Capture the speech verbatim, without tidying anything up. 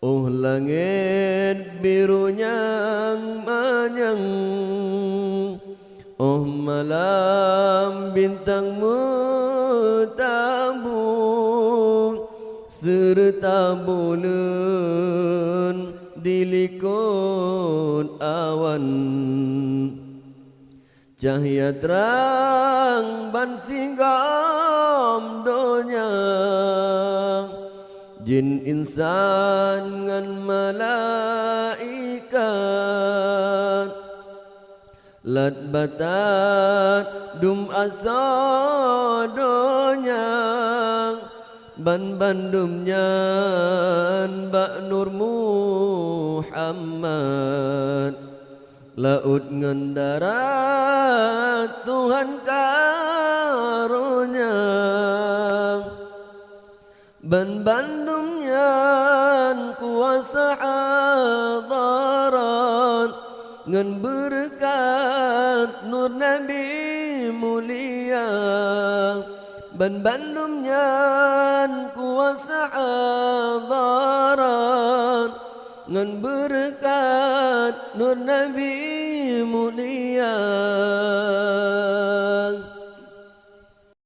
Óh langét biru nyang manyang, óh malam bintang meutabu, seureuta buleuen di likot awan. Cahya trang bansigom donya, jin insan ngon malaikat, lat batat dum asoe donya, ban bandum nyan bak Nur Muhammad. Laôt ngon darat Tuhan karonya, ban bandum nyan kuasa hadarat ngon beureukat nur Nabi mulia. Ban bandum nyan kuasa hadarat ngon beureukat nur Nabi mulia.